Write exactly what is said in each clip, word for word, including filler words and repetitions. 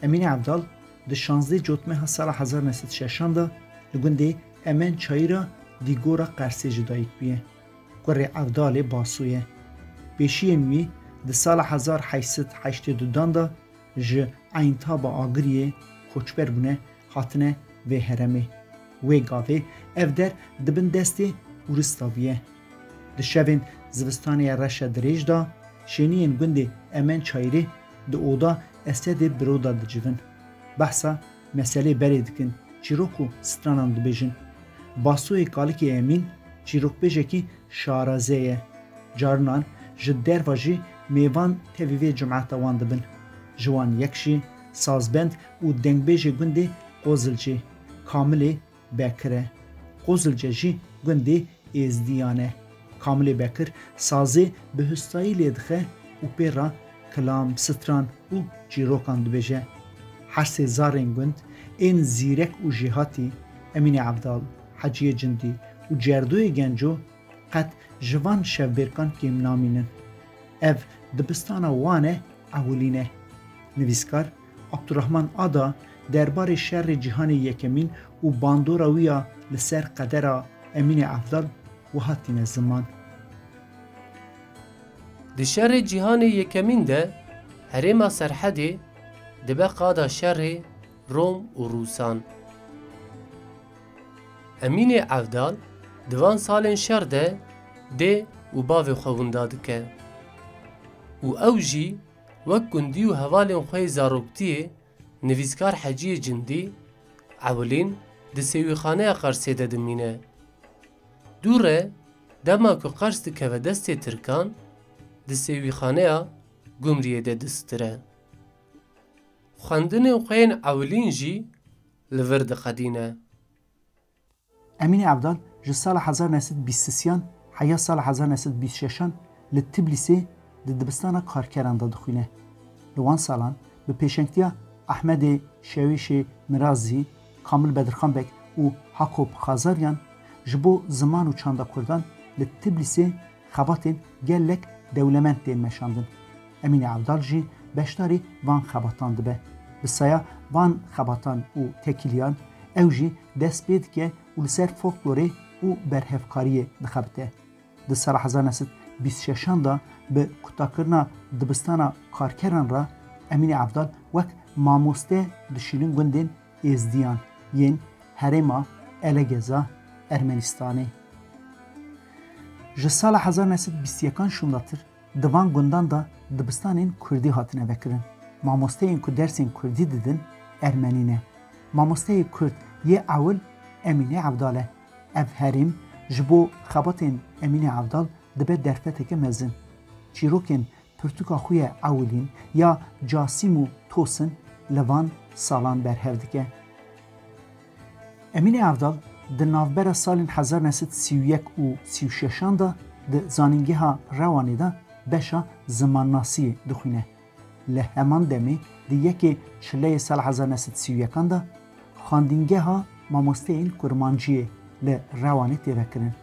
Emînê Evdal di şazdeh Cotmeha sala hezar neh sed şeşan de li gundê Emen Çayîra Dîgora Qersê ji dayik bûye. Kurê Evdalê Baso ye. Pêşiyên wî di sala hezar heşt sed heştê dudan de ji Eynîtaba Agiriyê koçber bûne, hatine vê herêmê. Wê gavê ev der di bin destê Urista bûye. Di şevên zivistanê ya reşa dirêj de şêniyên gundê Emen Çayîrê di oda Esedê Biro de dicivin. Behsa meselê berê dikin, çîrok û stranan dibêjin. Basoyê kalikê Emîn çîrokbêjekî şaraze ye. Carinan ji derve jî mêvan tevî vê cemaeta wan dibin. Ji wan yek jî sazbend û dengbêjê gundê Qozilcê, Kamilê Bekir e. Qozilce jî gundê Êzdiyan e. Kamilê Bekir sazê bi hustayî lê dixe û pê re kilam, stran û çîrokan dibêje. Her sê zarên gund ên zîrek û jêhatî, Emînê Evdal, Heciyê Cindî û Cerdoyê Genco, qet ji van şevbêrkan kêm namînin. Ev dibistana wan e, ewilîn e. Nivîskar Abdurrahman Ada derbarê şerê cîhanê yekemîn û bandora wî ya li ser qedera Emînê Evdal wiha tîne ziman. Di şerê cîhanê yekemîn de herêma Serhedê dibe qada şerê Rom û Rûsan. Emînê Evdal di van salên şer de dê û bavê xwe winda dike û ew jî wek gundî û hevalên xwe yê zaroktiyê nivîskar Heciyê Cindî, ewilîn di sêwîxaneya Qersê de dimîne. Dû re dema ku Qers dikeve destê Tirkan, di sêwîxaneya Gumriyê de distire. Xwendinên xwe yên ewilîn jî li vir diqedîne. Emînê Evdal ji sala hezar neh sed bîst sisiyan heya sala hezar neh sed bîst şeşan li Tiblîsê di dibistana karkeran de dixwîne. Li wan salan bi pêşengtiya Ehmedê Şewêşê Mirazî, Kamil Bedirxan Beg û Hakop Xazaryan ji bo ziman û çanda kurdan li Tiblîsê xebatên gelek dewlemend tên meşandin. Emînê Evdal jî beşdarî van xebatan dibe. Bi saya van xebatan û tekîliyan ew jî dest pê dike û li ser folklorê û berhevkariyê dixebite. Di sala hezar neh sed bîst şeşan de bi kutakirina dibistana karkeran re Emînê Evdal wek mamoste dişînin gundên Êzdiyan yên herêma Elegeza Ermenistanê. Ji sala hezar neh sed bîst yekan şûndatir di van gundan de dibistanên kurdî hatine vekirin. Mamosteyên ku dersên kurdî didin ermenî ne. Mamosteyê kurd yê ewil Emînê Evdal e. Ev herêm ji bo xebatên Emînê Evdal dibe derfeteke mezin. Çîrokên pirtûka xwe ya ewilîn ya Casîm û Tosin li van salan berhev dike. Emînê Evdal di navbera salên hezar neh sed sî û yek û sî û şeşan de di Zanîngeha Rewanê de beşa zimannasiyê dixwîne. Li heman demê di yekê Çileyê sala hezar neh sed sî û yekan de xwendîngeha mamosteyên Kurmanciyê li Rewanê tê vekirin.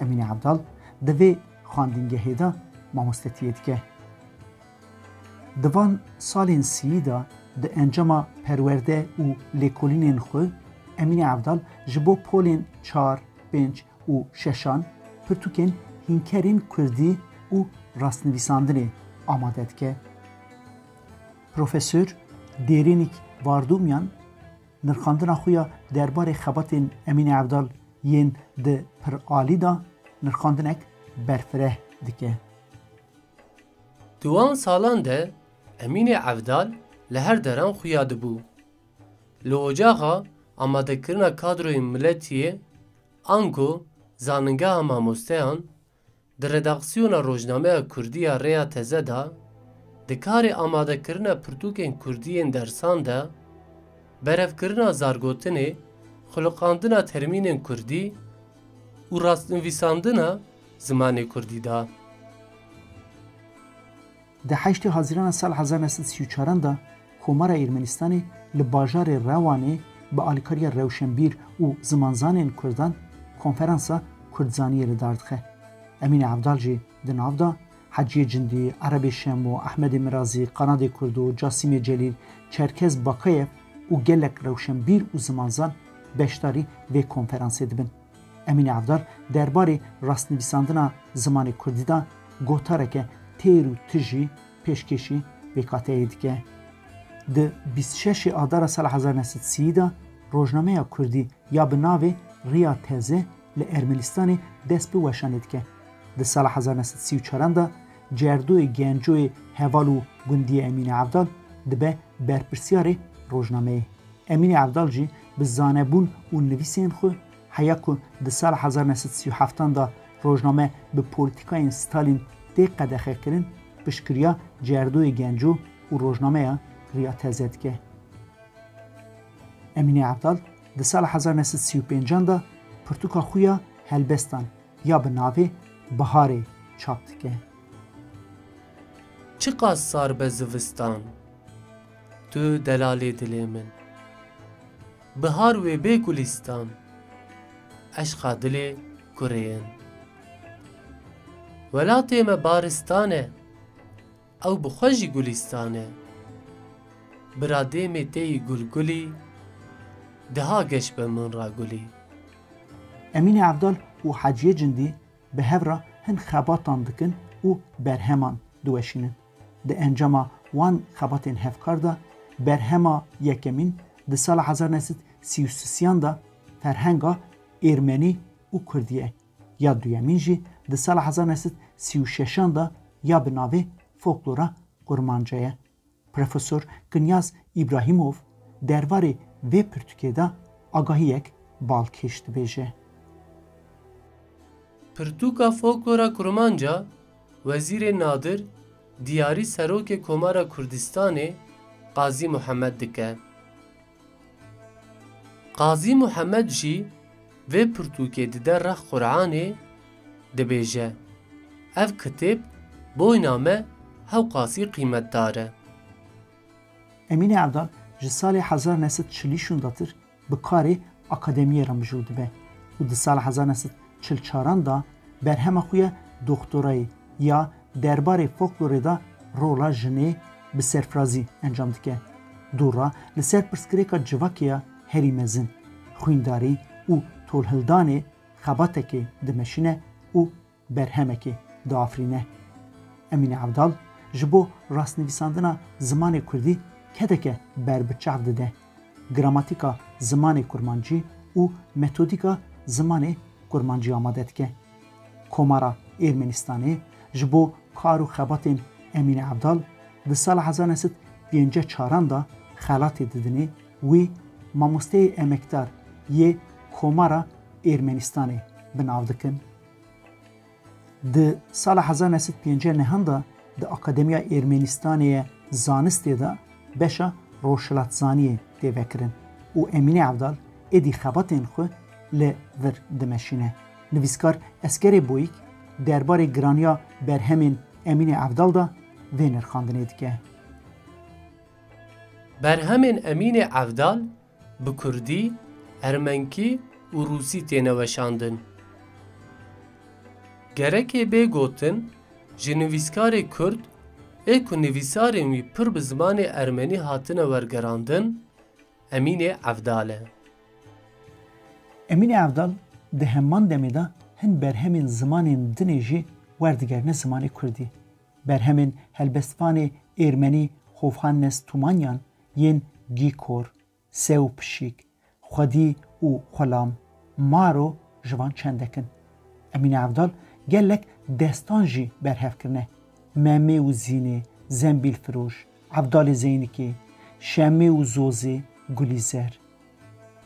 Emînê Evdal di vê xwendîngehê de mamostetiyê dike. Di van salên sîyî de di encama perwerde û lêkolînên xwe Emînê Evdal ji bo polên çar, pênc û şeşan pirtûkên hînkerên kurdî û rastnivîsandinê amade dike. Profesor Dêrênîk Vardûmyan nirxandina xwe ya derbarê xebatên Emînê Evdal yên di piralî de nirxandinek berfireh dike. Di wan salan de Emînê Evdal li her deran xuya dibû. Li ocaxa amadekirina kadroyên miletiyê, ango Zanîngeha Mamosteyan, di redaksiyona rojnameya kurdî ya Rêya Teze de, di karê amadekirina pirtûkên kurdî yên dersan de, berhevkirina zargotinê, xuliqandina termînên kurdî û rastnivîsandina zimanê kurdî de. Di heştê Hazîrana sal hezar neh sed sî û çaran de Komara Ermenistanê li bajarê Rewanê bi alîkariya rewşenbîr û zimanzanên kurdan konferansa kurdzaniyê li dar dixe. Emîne Evdal jî di nav de Heciyê Cindî, Erebê Şemo, Ehmedê Mirazî, Qanadê Kurdo, Casîmê Celîl, Çerkez Bakayev û gelek rewşenbîr û zimanzan beşdarî vê konferansê dibin. Emînê Evdal derbarê rastnivîsandina zimanê kurdî de gotareke têr û tijî pêşkêşî vê kateyê dike. Di bîst şeşê Adara sala hezar neh sed sî de rojnameya kurdî ya bi navê Riya Teze li Ermenistanê dest bi weşanê dike. Di sala hezar neh sed sî û çaran de Cerdoyê Gencoyê heval û gundiyê Emînê Evdal dibe berpirsiyarê rojnameyê. Emînê Evdal jî bi zanebûn û nivîsên xwe, heya ku di sala hezar neh sed sî û heftan de rojname bi polîtîkayên Stalîn tê qedexekirin, piştgiriya Cerdoyê Genco û rojnameya Riya Teze dike. Emînê Evdal di sala hezar neh sed sî û pêncan de pirtûka xwe ya helbestan ya bi navê Biharê çap dike. Çiqas sar be zivistan, tu delalê dilê min. Bihar wê bê gulîstan, eşqa dilê kurê yin. Welatê me baristan e, ew bi xwe jî gulîstan e. Bira dêmê tê yî gulgulî, diha geş be min ra gulî. Emînê Evdal û Heciyê Cindî bi hev re hin xebatan dikin û berheman diweşînin. Di encama wan xebatên hevkar de berhema yekemîn di sala hezar neh sed sî û sisiyan de Ferhenga Êrmenî û Kurdî ye. Ya duyemîn jî di sala hezar neh sed sî û şeşan de ya bi navê Folklora Kurmanca ye. Profesor Kinyaz Îbrahîmov derbarê vê pirtûkê de agahiyek balkêş dibêje. Pirtûka Folklora Kurmanca Wezîrê Nadir diyarî Serokê Komara Kurdistanê Qazî Muhammed dike. Qazî Muhammed jî vê pirtûkê dide rex Quranê, dibêje, ev kitêb boyna me hewqasî qîmetdar e. Emînê Evdal ji salê hezar neh sed çilî şûndatir bi karê akademiyê re mijûl dibe û di sala hezar neh sed çil çaran de berhema xwe ya doktorayê ya derbarê folklorê de rola jinê bi serfirazî encam dike. Dû re li ser pirsgirêka civakê ya herî mezin, xwîndarî û tolhildanê xebatekê dimeşîne û berhemekê diafirîne. Emîne Evdal ji bo rastnivîsandina zimanê kurdî kedeke berbiçav dide. Gramatîka zimanê kurmancî û metodîka zimanê kurmancî amade dike. Komara Êrmenistanê ji bo kar û xebatên Emîne Evdal di sala hezar neh sed pêncî çaran de xelatê didinê, wî mamosteyê emekdar yê Komara Êrmenistanê bi nav dikin. Di sala hezar neh sed pêncî nehan de di Akademiya Êrmenistanê ye Zanistê de beşa rojhilatzaniyê tê vekirin û Emîne Evdal êdî xebatên xwe li vir dimeşîne. Nivîskar Eskerê Boyîk derbarê giraniya berhemên Emîne Evdal de vê nirxandinê dike. Berhemên Emînê Evdal bi kurdî, ermenkî û rûsî têne weşandin. Gerekê bê gotin, ji nivîskarê kurd ê ku nivîsarên wî pir bi zimanê ermenî hatine wergerandin, Emînê Evdal e. Emînê Evdal di heman demê de hin berhemên zimanên dinê jî werdigerine zimanê kurdî. Berhemên helbestvanê êrmenî Hovhannes Tumanyan yên Gîkor, Sew Pişîk, Xwedî û Xulam, Maro ji van çendek in. Emîne Evdal gelek destan jî berhev kirine. Memê û Zînê, Zembîlfiroş, Evdalê Zeynikê, Şemê û Zozê, Gulîzer.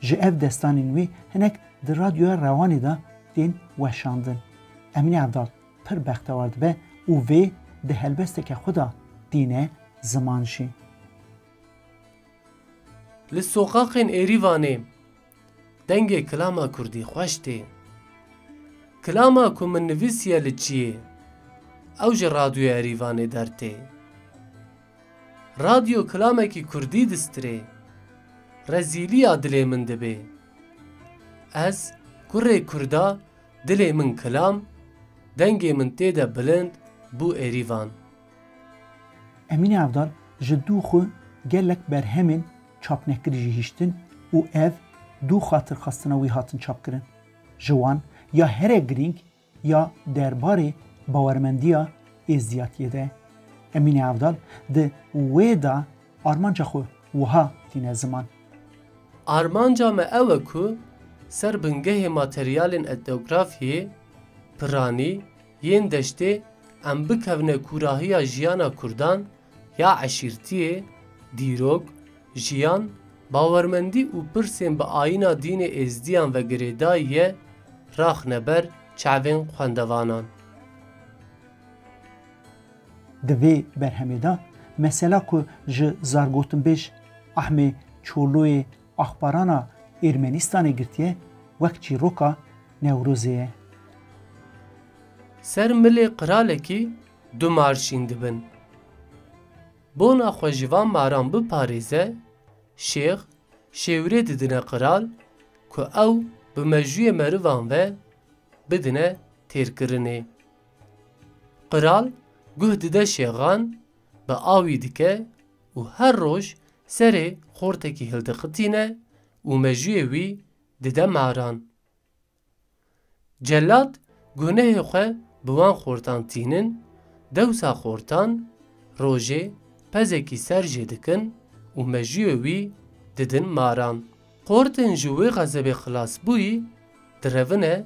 Ji ev destanên wî hinek di Radyoya Rewanê de tên weşandin. Emîne Evdal pir bextewar dibe û vê di helbesteke xwe de tîne ziman jî. Li soqaqên Êrîvanê dengê kilama kurdî xweş tê. Kilama ku min nivîsiye li çiyê, ew ji Radyoya Êrîvanê dertê. Radyo kilamekî kurdî distirê. Rezîliya dilê min dibê. Ez, kurê kurda, dilê min kilam, dengê min tê de bilind, bû Erîvan. Emînê Evdal ji dû xwe gelek berhemên çapnekirî jî hiştin û ev dû xatirxwestina wî hatin çapkirin. Ji wan ya here girîng ya derbarê bawermendiya êzdiyatiyê de. Emînê Evdal di wê de armanca xwe wiha tîne ziman. Armanca me ew e ku ser bingehê materyalên etnografiyê, piranî, yên deştê em bikevine kûrahiya jiyana Kurdan ya eşîrtiyê, dîrok, jiyan, bawermendî û pirsên bi ayîna dînê êzdiyan ve girêdayî ye, raxine ber çavên xwendevanan. Di vê berhemê de mesela ku ji zargotinbêj Ahmê Çoloyê Axparana Ermenistanê girtiye, wek çîroka Newrozê ye. Ser milê qiralekî du mar şîn dibin. Bona xwe ji van maran biparêze, şêx şêwirê didine qiral ku ew bi mejûyê merivan ve bidine têrkirinê. Qiral guh dide şêxan, bi awî dike û her roj serê xortekî hildiqitîne û mejûyê wî dide maran. Cellat gunehê xwe bi wan xortan tînin, dewsa xortan rojê pezekî ser jê dikin û mejûyê wî didin maran. Xortên ji wê xezebê xilasbûyî direvine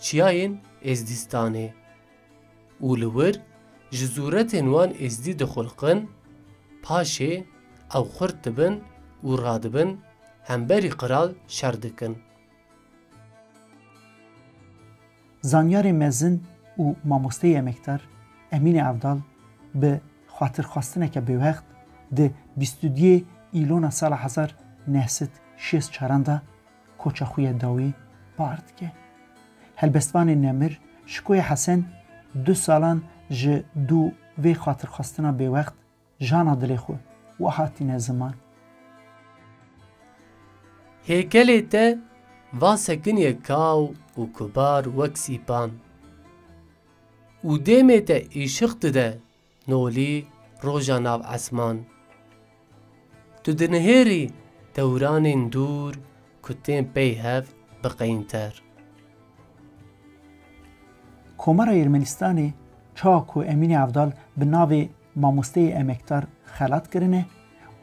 çiyayên Êzdistanê û li wir ji zûretên wan êzdî dixulqin, paşê ew xurt dibin û radibin hemberî qiral şer dikin. Zanyarê mezin û mamosteyê emekdar Emînê Evdal bi xatirxwestineke bêwext di bîst û duyê Îlona sala hezar neh sed şêst çaran de koça xwe ya dawî bar dike. Helbestvanê nemir Şikoyê Hesen du salan ji dû vê xatirxwestina bêwext jana dilê xwe û hatîne ziman. Hêkelê te va sekiniye kaw û kubar wek sîpan û dêmê te îşiq dide nolî roja nav esman. Tu dinihêrî dewranên dûr ku tên pey hev bi qeynter. Komara Ermenistanê çawa ku Emînê Evdal bi navê mamosteyê emekdar xelat kirine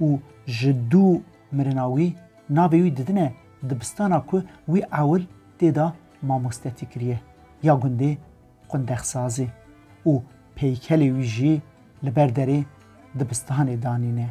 û ji dû mirina wî navê wî didine dibistana ku wî ewil tê de mamostetî kiriye ya gundê Qundexsazê û peykelê wî jî li ber derê dibistanê danîne.